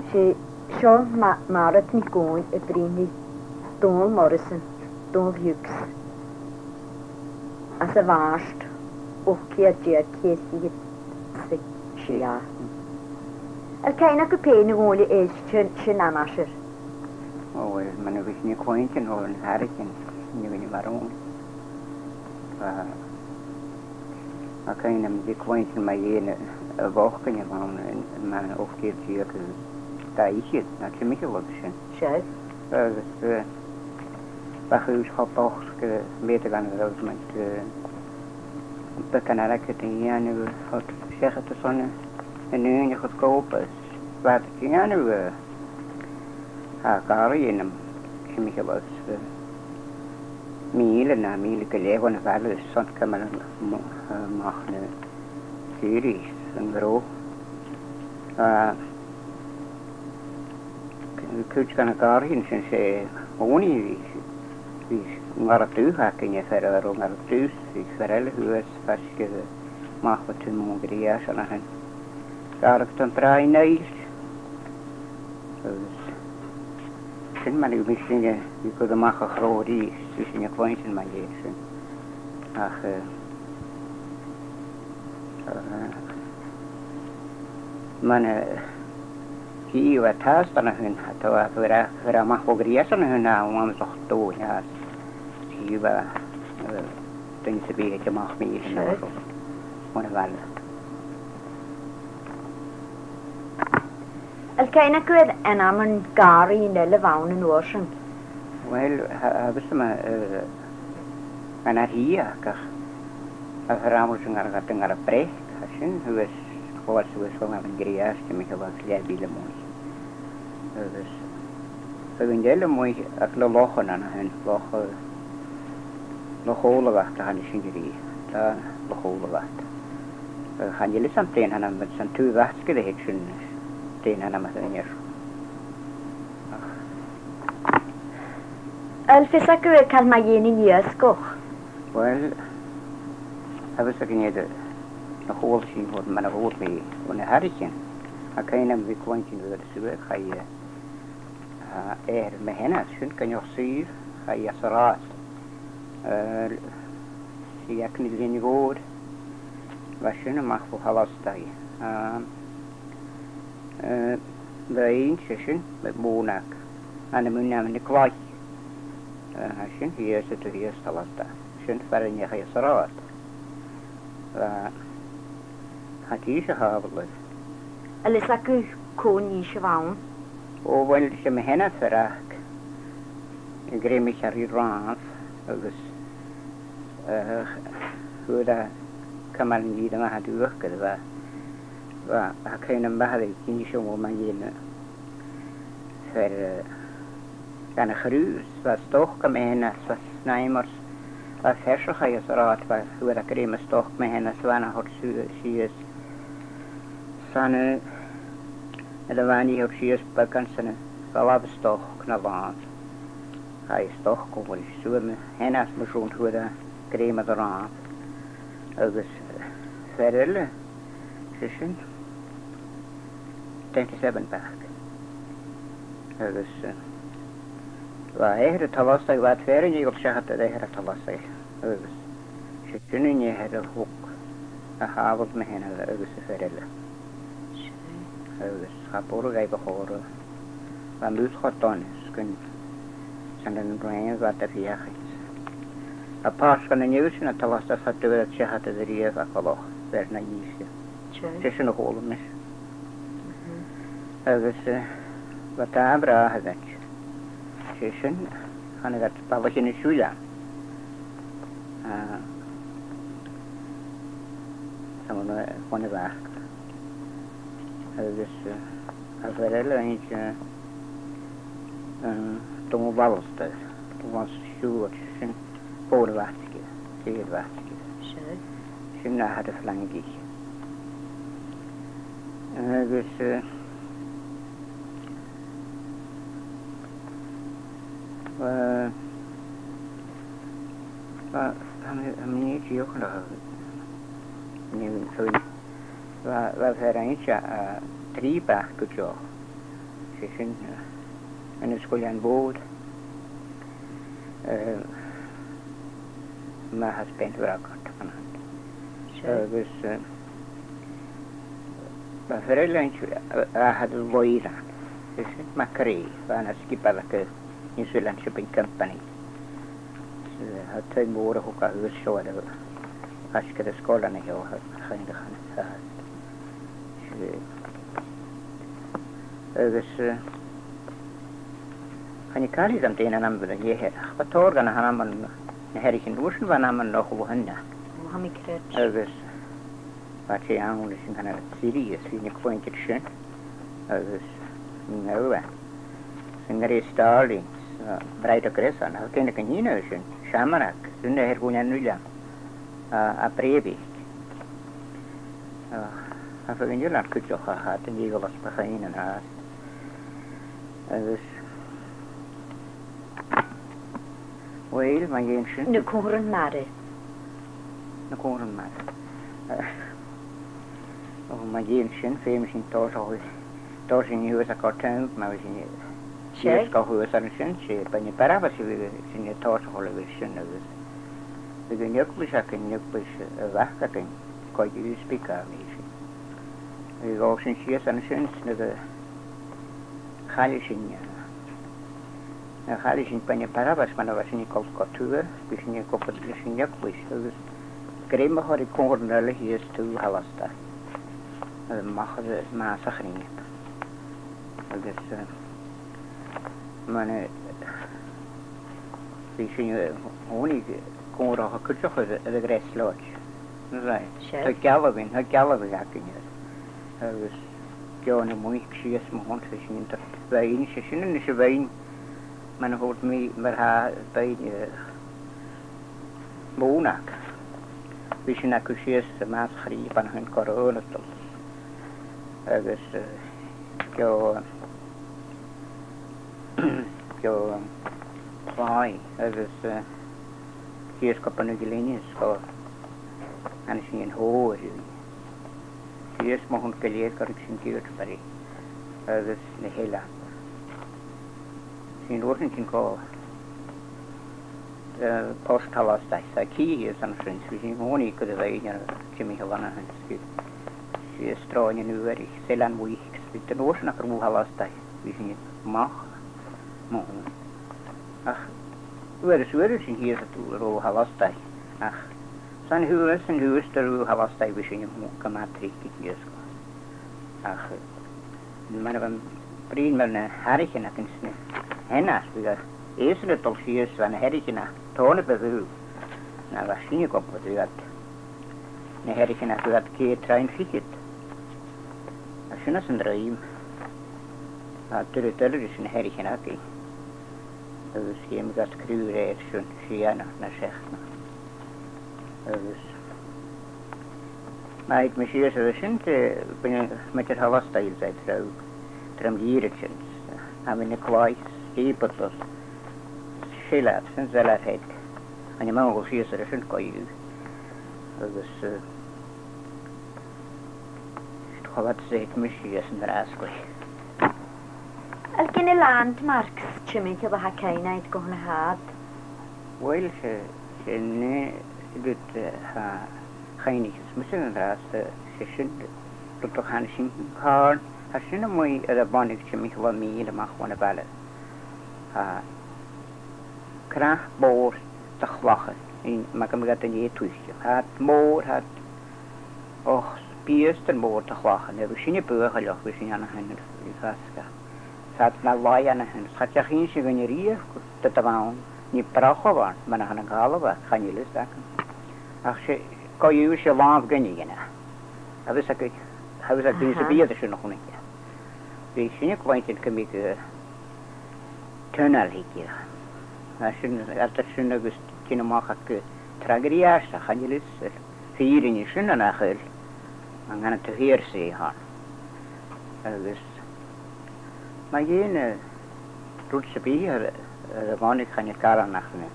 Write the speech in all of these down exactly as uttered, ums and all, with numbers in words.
'S e seo Ma-, Mairead NicEòghainn a bhruidhneadh ri Dòmhnall Morrison, Dòmhnall Hughes, anns a' Mhàrt, ochd ceud deug ceithir fichead 's a sia. A bheil cuimhne agaibh fhèin a dh'fhaodadh e sin, sin an aimsir? O, uill, mar a bhios mi a' cluinntinn, o, na h-àraidhean, nì mi mar a bha. Ah, tha cuimhne agam a bhith a' cluinntinn mu dheidhinn a' bhochdainn a bh' ann, mar ochd ceud deug dà fhichead, no timcheall air sin. Seadh. Agus, eh, bha a' chùis cho bochd gu, eh, meud a' ghainneamh a bh' ann, eh, beagan airgead a dhèanamh, eh, seachad airson, eh, an ùine a chur gu obair. Bha iad a' dèanamh, eh, tha gàrraidhean ann, timcheall air, eh, mìle no mìle gu leth bhon a' bhaile, 's ann cuideachd, eh, a-mach na Sìris an gnothach. Ah, cuid de na gàrraidhean sin, 's e ùine a bhiodh, bhiodh an gàrradh dubh againn, fear a bha ro an gàrradh dubh, bhiodh fear eile shuas faisg air a-mach bho Taigh Mòr Ghriais an sin. Gàrradh don Bhràigh Nile. Agus sin mar a bha mise, eh, a' cur a-mach a' chrò-rìgh, bha sinn a' cluinntinn mu dheidhinn sin. Ach, eh, eh, mar a, eh, chì thu a' tòiseachadh an sin, tha thu a' cur a-, cur a-mach bho Ghriais an sin, a bh' ann an ochd dó, yes. Chì thu, eh, duine sam bith a' tighinn a-mach mu dheidhinn sin, sure, bhon a' bhaile. A bheil cuimhne agaibh air ainmean gàrraidhean eile a bh' ann an uair sin? Uill, tha, tha fhios agam, eh, an ath thìde, ach, ach a' bhàrr a-muigh san gàrradh, an gàrradh breac, tha sin, shuas, chòmhla shuas fon Abhainn Ghriais, timcheall air leth mhìle a-muigh. Agus, bha aon eile a-muigh aig na lochan an sin, loch, eh, Loch Òlabhait a thàinig sinn ri, tha, Loch Òlabhait. Eh, chan eil fhios agam dè an t-ainm, 's ann taobh Mheasgair a th' ann sin, dè an t-ainm a th' air. Ach. A bheil fios agaibh càit mu dheidhinn an iasgaich? Uill, tha fhios againn air na chuala sinn bhon, mar a thuirt mi, bho na h-àraidhean. Tha cuimhne agam a bhith a' cluinntinn uair is uair, chaidh, eh, athair mo sheanar, sin Coinneach Sìobh, chaidh e às an rathad. Eh, 's e aig na Linn Mhòr, bha sin a-mach bho Thalastadh. Ah, eh, bha innse sin, MacMhonach, ann am Muineachd na Cloich. Eh, tha sin shìos an taobh shìos Thalastadh. Sin far an deach e às an rathad. Bha, tha dithis a shàbhail air. A bheil fhios agaibh cò an dithis a bh' ann? O, uill, 's e mo sheanair Fearg a ghrèim e air an rathad, agus, eh, fhuair e cumail an ìre mhath an t-uachdar, bha, bha, tha cuimhne agam, bha e ag innse dhomh mu dheidhinn fear, eh, dhan a' chruth, bha stoc aig mo sheanair, bha snaidhmear, bha fear sa chaidh às an rathad, bha, fhuair e grèim air stoc mo sheanair, 's bha e na thoirt sìos, sìos. 'S ann, eh, nuair a bha e na thoirt sìos beagan 's ann a dh'fhalbh an stoc na làmh. Chaidh an stoc gu bhith suas, mo sheanair, mar sin fhuair e grèim air an rathad. Agus, eh, fear eile, 's e sin, twenty-seven back. Agus, eh, bha athair à Talastadh, bha iad fèin a' dol seachad air athair à Talastadh. Agus 's e sin an athair a thug, a shàbhail mo sheanair agus am fear eile. Agus cha b' urrainn dhaibh a chòmhradh. Bha am bus cho dona 's gun, 's ann an raon a bha iad a' feuchainn. Tha pàirt dhen an fhear sin à Talastadh, cha d' fhuair iad seachad air a-riamh ach a' Loch, fear na dhithis. Sure. 'S e sin a chuala mise. Mhm. Agus, eh, bha dà bhràthair aca. 'S e sin, thàinig iad Ballachan an Siuil ann. Ah, 's ann a bha, eh, chun a' Bhac. Agus, eh, a' fear eile, eh, eh, Dòmhnall Alasdair, Dòmhnall Stiùbhart, sin Bòrd a' Bhac, Tìr a' Bhac. Sure. Sin athair a' Phlangaich. Agus, eh, eh, bha, tha mi, tha mi a' dìochuimhneachadh, nì mi fhìn. Bha, bha fear innte, eh, trì bac gu deò. Sin, eh, ann an Sgoil a' Mhòid, eh, m' athair Beinn Bhragart, an sin. Sure. Agus, eh, bha fear eile ann, eh, athair Mhòir, is MacRae, bha e na sgiobair aig an Insurance Shipping Company. Eh, tha taigh mòr a thug e shuas seo air a' bhaile, faisg air an sgoil an seo, tha, tha, tha, tha. Agus, eh, chan eil càil agam dè an t-ainm a bh' air an athair, ach bha tòrr dhen a' th' ann an na Hearadh an uair sin, bha an t-ainm air a h-uile duine. Ò, tha mi a' creidsinn. Agus bha e ann leis an t-ainm Sirius, bha e na chluinntinn sin. Agus, no, eh, sin Mary Starling, eh, Bride of Gresson, ach chan eil cuimhne agam air sin, Shamrock, sin na h-aon a bh' ann an Uilleam. A, a Bhrèibhig. A, a bha an Eilean cuideachd a tha, an Eilean as Beachain an-dràsta. Agus, uill, ma dheidhinn sin. Na comharran-mara. Na comharran-mara. A, o, ma dheidhinn sin, feumaidh sinn tòiseachadh, tòiseachadh shuas a' Chortown, ma bhios sinn Sure. Shuas gu shuas an sin, 's e Beinn Bharabhais a bhios sinn a' tòiseachadh leis sin agus bhiodh an eaglais againn, an eaglais a bh' againn, coigiú spica a bhiodh sin. Agus dh'fhalbh sinn sìos an sin, 's nuair a chaillidh sinn, eh, nuair a chaillidh sinn Beinn Bharabhais, mar a bha sinn a' dol gu tuath, bha sinn ag obair leis an eaglais, agus grèim a chur air comharran eile shìos taobh Thallastair, a-mach air, a-mach às a' chnoc. Agus, eh, Mar a bha sinn, eh, a' tighinn gu comharrachadh cuideachd air, air a' Ghreas Lodge. Right. Sure. Tha gealbhan, tha gealbhan againn air. Agus geòbhainn a-muigh sìos mu thon, bha sinn an-dràsta, bha e innse sin, innse bha e, mar a thuirt mi, mar a tha, bha e, eh, mònach. Bha sinn a' cur sìos a-mach às a' chraoibh an sin gu Rònatal. Agus, eh, gu, gu Clòimh, agus, eh, sìos gu Beinn na Gleanna, is gu, an sin an Hòr, sìos mu thon gu lèir gu ruig sin Tewkesbury, agus na h-Eileanan. Sin an uair sin gu, eh, Port Thallastair, 's a' chidhe shìos an sin, 's bha sinn a' tighinn gu bhith air timcheall an sin, 's bha, 's bha sròn an uair, 's Eilean Wick, 's bha an uair sin a' cur Thallastair, bha sinn a-mach mu thon. Ach uair is uair a' tighinn shìos a' dol gu Thallastair, ach 's ann shuas, 's ann shuas gu Thallastair, bha sinn a-mach gu math tric shìos gu. Ach, eh, mar a bha mi a' bruidhinn mu na h-eathraichean againn 's na h-eanaichean, bha iad eòlach a' dol sìos, bha na h-eathraichean a' tighinn a-bhos, na bha sinne ag obair, bha iad, na h-eathraichean a' tighinn ceithir troighean fichead. Agus sin às an druim, a' dol a-null ris na h-eathraichean againn. Agus dh'fheumadh iad cruth air sin, sianach no seachnach. Agus ma thèid mi sìos air sin, tha, bidh mi a' dol a Thallastair, 's e tro, trom dhìreach sin. Tha mi na cloich, steeple, 's e sin, sin 's e a tha. An e ma thèid sìos air sin co-dhiù. Agus, eh, Cò mheud 's a thèid mise sìos an-dràsta? A bheil gin a' landmarks timcheall a tha cuimhne agad gu h-àrd? Uill, 's e, 's e an aon rud, eh, a tha cuimhneachadh mise an-dràsta, 's e sin rud a chanas sinn Càrn, tha sin a-muigh air a' Bhonnaich timcheall mìle a-mach bhon a' bhaile. Tha cnaip mhòr de chlachan, in, mar gum biodh iad an dèidh tuiteam. Tha iad mòr, tha iad, och, biastan mòr de chlachan. Nuair a bha sinne buachailleach, bha sinn an sin, bha fasgadh. Tha iad na laighe an sin, cha deach innse dhuinne riamh dè do bh' ann, nì brochan a bh' ann, mar a tha na gàbhaidh, chan eil fhios agam. Ach 's e, co-dhiù 's e làmh-dhuine a th' ann. Tha fhios agad, tha fhios agad, bha sinn sa bhiadh sin a chunnaic. Bha sinne a' cluinntinn gum biodh, eh, tunnel thigheadh. Mar sin, eadar sin agus tighinn a-mach aig, eh, Tragh Ghriais, chan eil fhios, eh, fìrinn sin an-dràsta, an canadh tu hearsay a th' ann. Agus ma dheidhinn, eh, rud sam bith air, air a' Bhonnaich, chan eil càil ann ach na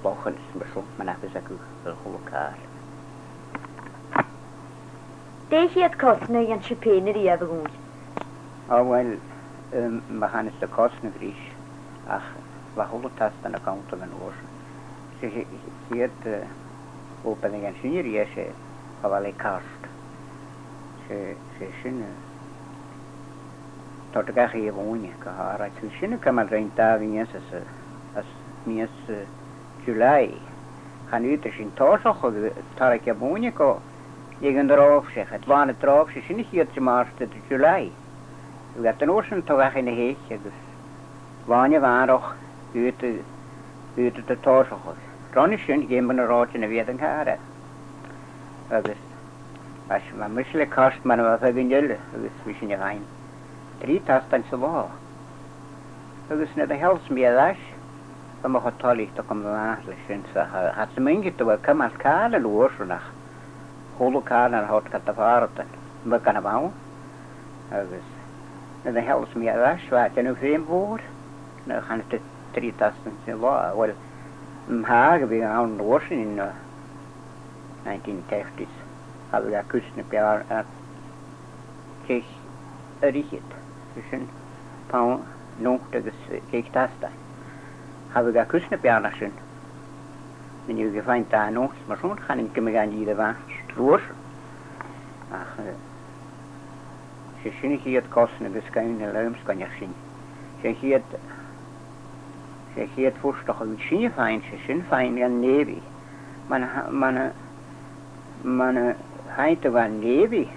lochan is mar sin, mar nach eil fhios agad air a h-uile càil. Dè a' chiad chosnadh a dhèanadh sibh fhèin a-riamh a dh'Uibhist? O, uill, Em, ma thàinig iad a' cosnadh ris, ach bha a h-uile tastan a' cunntadh an uair sin. 'S e, 's e, 's e, eh, obair a rinn sinne a-rithist, eh, a bha le cairt. 'S e, 's e sin, eh, toirt dhachaigh a' mhòine gu h-àraid. 'S e sin a' cumail rinn dà mhìos às, eh, às mìos, eh, July. Chan fhaodadh sinn tòiseachadh, eh, tarraing a' mhòine gu leth an tràth, 's e, leth an tràth, 's e sin a' chiad Dimàirt de July. Bhiodh iad an uair sin a' toirt dhachaigh na h-eich agus làrna-mhàireach bhiodh iad, bhiodh iad a' tòiseachadh. Ron a sin, dh'fheumadh na rathaidean a bhith air an càradh. Agus, ais, bha mise le cairt mar a bha feadhainn eile, agus bha sinn a' faighinn trì tastain san latha. Agus nuair a sheallas mi air ais, bha mi cho toilichte gu math leis sin, 's cha, cha do mhothaich thu a bhith a' cumail càil an uair sin ach a h-uile càil a thug iad do phàrantan, mu dheidhinn a' bhonn. Agus nuair a sheallas mi air ais, bha e a' dèanamh feum mhòr, nuair a chanadh tu trì tastain san latha. Uill, m' athar a bha ann an uair sin, in na nineteen thirties, cha bhiodh e a' cosnadh beàrn, eh, deich air fhichead, 's e sin, pound not agus, eh, deich tasta. Cha bhiodh e a' cosnadh beàrn na sin. Nì, bhiodh e a' faighinn dà not, mar sin, chan eil cuimhne agam air a' mhaths an uair sin. Ach, eh, 's e sin a' chiad cosnadh a bh' agamsa leam 's gun deach sinn. 'S e a' chiad, 's e a' chiad phostachadh a bha sinne a' faighinn, 's e sin faighinn dhan Navy. Mar a, mar a, mar a thàinig thu dhan Navy,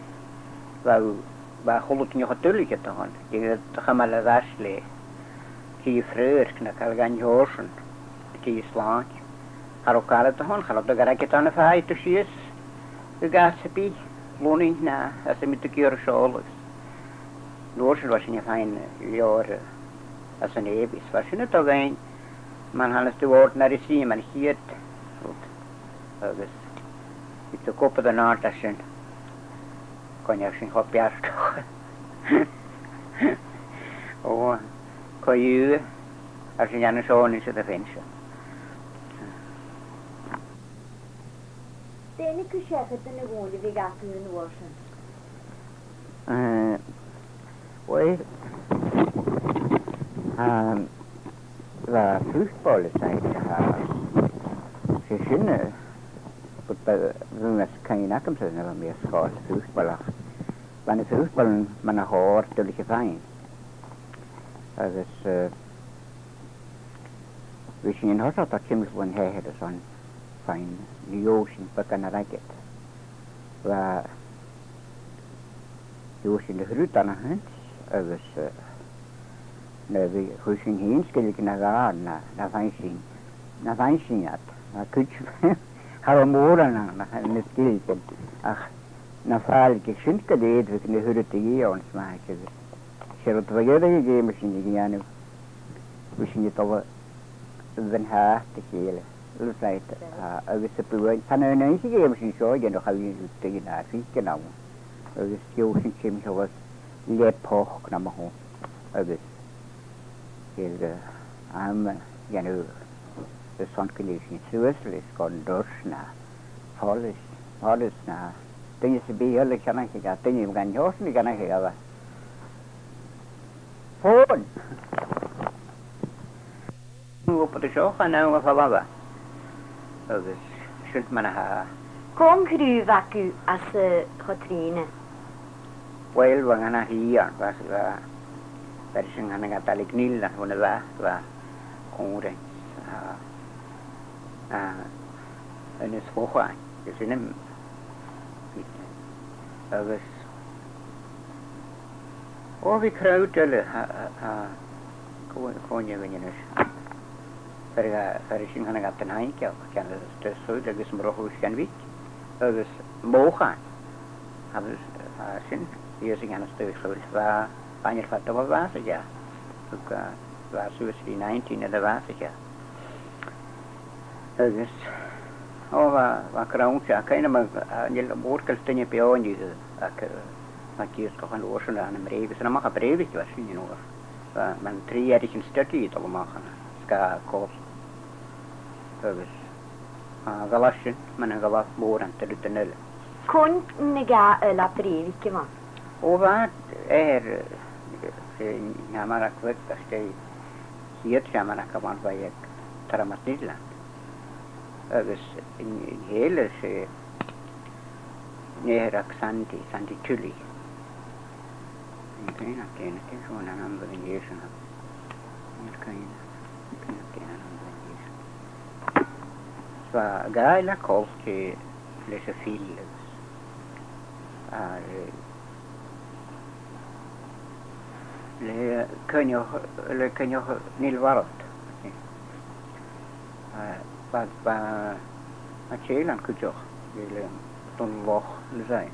bha, bha a h-uile duine cho duilich a' tighinn. Dh'fheumadh tu a chumail air ais le tì a' phrionnlaigh no càil dhen t-seòrsa sin, tì slàinte. Cha robh càil a' tighinn, cha robh dad ag ràdh dè an fhàidh thu sìos gu Gaspé, Lunnainn no às am biodh tu ag iarraidh seòladh. An uair sin bha sinn a' faighinn leabhar às an Navy, 's bha sin a' tighinn mar a chanas tu ordinary seaman, a' chiad rud. Agus bhiodh tu ag obair an àird sin, gun deach sinn cho beartach. Ò, co-dhiù, às an dèidh sin, a' seòladh 's a' pheansaidh. Dè na cur-seachadan a bh' agaibh an uair sin? Eh, uill, ehm, bha football a' tighinn, tha, 's e sin, eh, but bha, bha mi a' smaoineachadh agamsa nuair a bha mi a' sgaoileadh football, ach bha na football mar a chòrd, duilich a' faighinn. Agus, eh, bha sinn an toiseach a' tighinn chun an taigh airson faighinn, gheibheadh sinn beagan airgid. Bha, gheibheadh sinn a h-uile Donnchadh agus, eh, nuair a bha, chuir sinn fhìn sgillinn no dhà, na, na faighinn sinn, na faighinn sinn iad, na cuid, cha robh mòran ann, na, na sgillinn, ach na fàilligeadh sin gu lèir, bhiodh na h-uiread a dhìth ann, 's math agus 'S e rud a bha iad ag iarraidh sinn a dhèanamh, bha sinn a' dol a bhith an àite a chèile. Lus leit, a, agus a' buain. Chan eil an aon rud a dh'fheumas sinn seo a dhèanamh, cha bhi daoine a' faicinn ann. Agus gheibh sinn timcheall às le poc no mar sin. Agus gheibh, eh, am a dhèanamh airson gun dèan sinn suas leis gun doras no follais, follais no duine sam bith eile a cheannaicheadh, duine a bha gan teòrsan a cheannaicheadh, a bha. Fòn! An obair seo, chan ann a falbh. Agus sin mar a tha. Cò an cruth a bh' agaibh anns a' chotrìona? Uill, bha an ath-, bha, bha, bha sin an ath-, Dàlig Nìll, bha, bha còmhradh, a, a, Aonghas Mhocháin, is sin, agus Ò, bha crowd eile, a, a, a, cò, cò an e a bh' ann a-nis? Fear a, fear a sin, chan eil ach an aon cheann, ceann a, a, Sùil agus Murchadh Mhic, agus Mocháin. Agus, a, sin, bha esan an aon Sùil. Bha, bha an fhear fada a bha bàsaich. Thug, a, bha suas ri nineteen a bha bàsaich. Agus, ò, bha, bha grunn, a, cuimhne agam, a, chan eil mòran duine beò an-diugh, ach, a, ma dh'iarr thu an uair sin, ann am Brèibhig, 's ann a-mach à Brèibhig a bha sinn an uair. Bha, mar trì air fhichead study a' dol a-mach ann, 's ga còmhla. Agus, a, dh'fhalbh sin, mar a dh'fhalbh mòran de rudan eile. Cò na dhà eile à Brèibhig a-mach? Ò, bha, air, 'S e an t-seamrag bheag, 's e a' chiad sheamrag a bh' ann, bha e aig Tormod Nillan. Agus an, an tè eile, 's e an nigheadaireachd Sandy, Sandy Tully. Chan eil cuimhne agam dè an t-ainm a bh' air an tè sin. Chan eil cuimhne, chan eil cuimhne agam dè an t-ainm a bh' air an tè sin. Bha Gàidhlig coltach leis a' fhidheall agus, a, le, le Coinneach, le Coinneach Nèill Bharaid. A, bha, bha, bha tè eile ann cuideachd, le, le Dùghall Loch Lizai.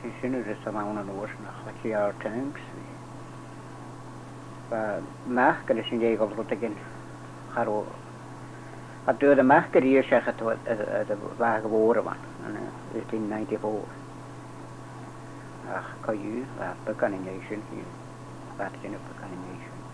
'S e sin a bh' ann an uair sin, ach bha tè àrd ann. Bha mac air an deigheadh rudeigin, cha robh, cha d' fhuair am mac a-riamh seachad a, a, a, a bha a' mhòr a bh' ann, ann an eighteen ninety-four. Ach co-dhiù, bha beagan an dèidh sin, bha sin beagan an dèidh sin.